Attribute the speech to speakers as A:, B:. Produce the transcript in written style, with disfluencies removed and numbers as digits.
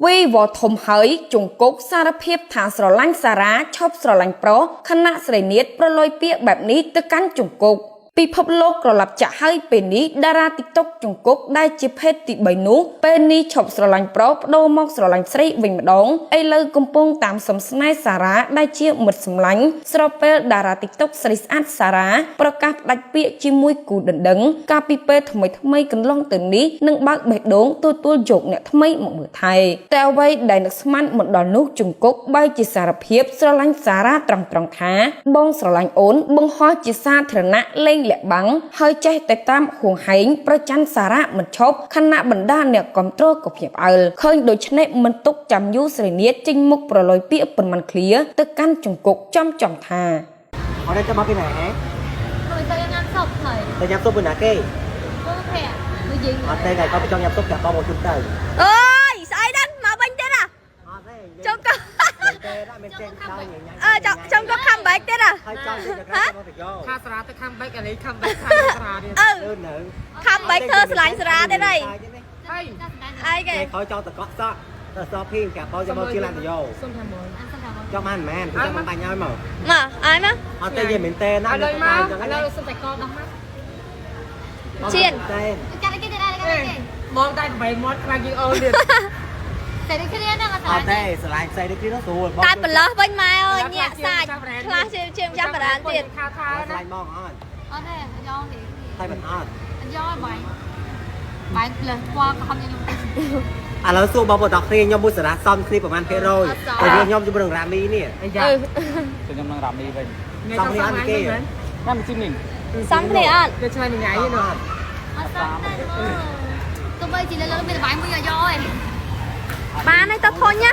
A: វីវធំហើយជង្គកសារភាពថាស្រឡាញ់សារ៉ាឈប់ស្រឡាញ់ប្រុសខណៈស្រីនាថប្រឡយពាក្យបែបនេះទៅកាន់ជង្គកពិភពលោកក្រឡាប់ចាក់ហើយពេលនេះតារា TikTok ជង្គកដែលជាភេទទី3នោះពេលនេះឈប់ស្រឡាញ់ប្រុសបដូរមកស្រឡាញ់ស្រីវិញម្ដងឥឡូវកំពុងតាមសំស្នេហ៍សារ៉ាដែលជាមិត្តសម្លាញ់ស្របពេលតារា TikTok ស្រីស្អាតសារ៉ាប្រកាសផ្ដាច់ពាក្យជាមួយគូដណ្ដឹងកាលពីពេលថ្មីថ្មីកន្លងទៅនេះនឹងបើកបេះដូងទទួលយកអ្នកថ្មីមកមើលថែតែអ្វីដែលនឹកស្មានមិនដល់នោះជង្គកបែរជាសារភាពស្រឡាញ់សារ៉ាត្រង់ត្រង់ថាបងស្រឡាញ់អូនបង្ហោះជាសាធារណៈលែងលាក់បាំងហើយចេះតែតាមហួងហែងប្រច័នសារ៉ាមិនឈប់ខណៈបណ្ដាអ្នកគ្រប់គ្រងក៏ភ្ញាក់ផ្អើលឃើញដូច្នេះមិនទុកចាំយូរស្រីនាថចេញមុខប្រឡយពាក្យប៉ុន្មានឃ្លាទៅកាន់ជង្គកចំចំថា
B: អត់ទេទៅមកពីណាហ៎?
C: tôiទៅញ៉ាំស៊ុបហើយ។
B: ទៅញ៉ាំស៊ុបពីណាគេ?
C: មើលភ័ក្រមើលយើង
B: អត់ទេ ថ្ងៃគាត់ទៅចង់ញ៉ាំស៊ុប ប្រាប់បងមកជូនទៅ។
D: អើយស្អីដល់មកវិញទៀតអា
B: អត់ទេ
D: ចុងក៏
B: ទេដល់មានចេញដល់ញ៉ាំ
D: អើចុងក៏ខំបែកទៀតអា
B: ហើយចង់ទៅក្រៅមកទៅយក
E: ថាសារ៉ាទៅខំបែកអានេះខំបែកថាសារ៉ាទៀត
D: អឺ
B: លឿននៅ
D: ខំបែកធ្វើស្រឡាញ់សារ៉ាទៀតហី
E: ហើយ
D: អីគេ
B: ថ្ងៃក្រោយចង់ទៅកក់សក់ទៅសក់ភីងប្រាប់បងយកមកជិះឡានទៅយក
E: សុំថាមួយ
B: ចង់បានមែនចង់បានបាញ់ឲ្យមក
D: មកអើយមក
B: អត់ទេ និយាយមែនទេណា
E: ឥឡូវមកឥឡូវសុំតែកដោះមក
D: ជៀន
B: ទេ
C: កាត់គេទៀតដែរកាត់គេ
E: បងតែក្បែរមាត់ខ្លាចយើងអូនទៀត
C: តែនេះគ្នាហ្នឹងអត់
B: អត់ទេ ស្រឡាញ់ស្អីដូចគ្នានោះស្រួលបង
D: តែប្រឡោះវិញម៉ែអើយញាក់សាច់ខ្លះជាជាម្ចាស់បារាណទៀត
E: ថាថា ណា
B: ស្រឡាញ់មកអត់?
C: អត់ទេយកទេ
B: តែមិនអត់
C: យកបាយបាយលើសពណ៌ក្រហមខ្ញុំ
B: ឥឡូវសួរបងប្អូនទាំងគ្នាខ្ញុំមួយសារ៉ាសំគ្នាប្រហែលភាគរយតែខ្ញុំជាមួយនឹងរ៉ាមីនេះ
E: អាយ៉ា
F: ខ្ញុំនឹងរ៉ាមីវិញ
B: សំគ្នាអត់គេ
F: ណាមិនជីមី
D: សំគ្នាអត់
E: គេឆ្លៃមួយថ្ងៃនោះ
C: អត់សមទេមើលទោះបីជាលើមានបាយមួយយកយកឯង
D: បានហើយទៅធុញណា